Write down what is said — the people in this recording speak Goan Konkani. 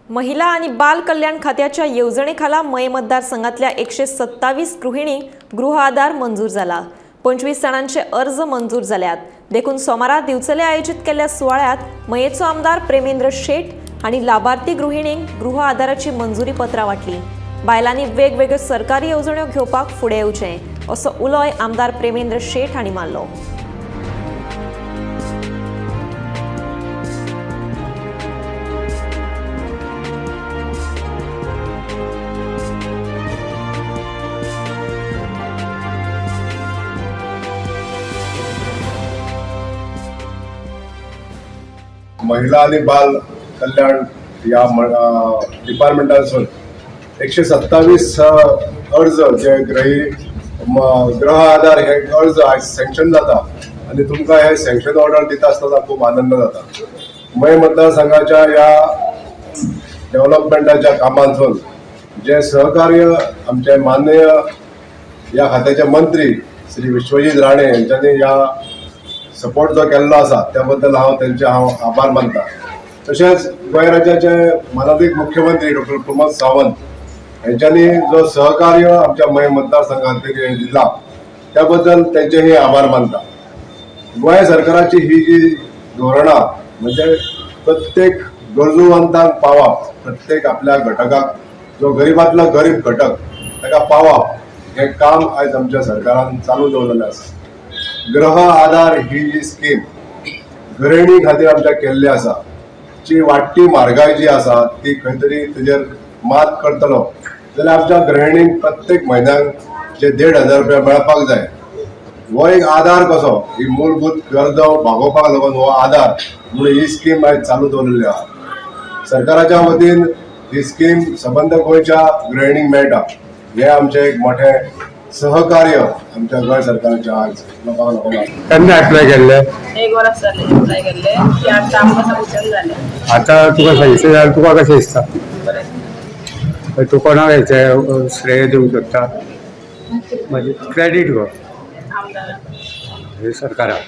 महिला आणि बाल कल्याण खात्याच्या येवजणेखाला मये मतदारसंघातल्या 127 गृहिणी गृह आधार मंजूर झाला। 25 जाणांचे अर्ज मंजूर जाल्यात। देखून सोमारा दिवचले आयोजित केल्ल्या सुवाळ्यात मयेचो आमदार प्रेमेंद्र शेट आणि लाभार्थी गृहिणींक गृह आधाराची मंजुरी पत्रां वाटली। बायलांनी वेगवेगळ्यो सरकारी येवजण्यो घेवपाक फुडें येवचें असो उलोय आमदार प्रेमेंद्र शेट हांणी मारलो। महिला आणि बाल कल्याण या डिपार्टमेंटासून 127 अर्ज जे गृह आधार हे अर्ज आयज सँक्शन जाता आनी तुमकां हे सँक्शन ऑर्डर दिता आसतना खूब आनंद जाता। मये मतदारसंघाच्या ह्या डेव्हलपमेंटाच्या कामांतून जे सहकार्य आमचे माननीय ह्या खात्याचे मंत्री श्री विश्वजीत राणे यांच्यानी ह्या सपोर्ट जो केल्लो आसा त्या बद्दल हांव तेंचे हांव आभार मानता। तशेंच गोंय राज्याचे मानादीक मुख्यमंत्री डॉक्टर प्रमोद सावंत हेंच्यांनी जो सहकार्य आमच्या मये मतदारसंघात दिला त्या बद्दल तेंचेही आभार मानता। गोंय सरकाराची ही जी धोरणां म्हणजे प्रत्येक गरजूवंतांक पावप, प्रत्येक आपल्या घटकाक जो गरीबांतलो गरीब घटक ताका पावप हें काम आयज आमच्या सरकारान चालू दवरलेलें आसा। गृह आधार ही जी स्कीम गृहिणी खातीर आमच्या केल्ली आसा, जी वाडटी म्हारगाय जी आसा ती खंय तरी तेजेर मात करतलो जाल्यार आमच्या गृहिणींक प्रत्येक म्हयन्याक जे 1500 रुपया मेळपाक जाय हो एक आधार कसो ही मूलभूत गरजो भागोवपाक लागून हो आधार म्हणून ही स्कीम आयज चालू दवरलेली आसा। सरकाराच्या वतीन ही स्कीम सबंद गोंयच्या गृहिणींक मेळटा हें आमचें एक मोठें सहकार्य आमच्या गोंय सरकाराच्या आज लोकांक लागून। केन्ना एप्लाय केल्ले? एक वर्स जालें एप्लाय केल्ले, आतां आमकां सँक्शन जालें। आतां तुका सँक्शन जालें, तुका कशें दिसता? बरें। तूं कोणाक हेचें श्रेय दिवंक सोदता? म्हणजे क्रेडीट गो आमदाराक, सरकाराक।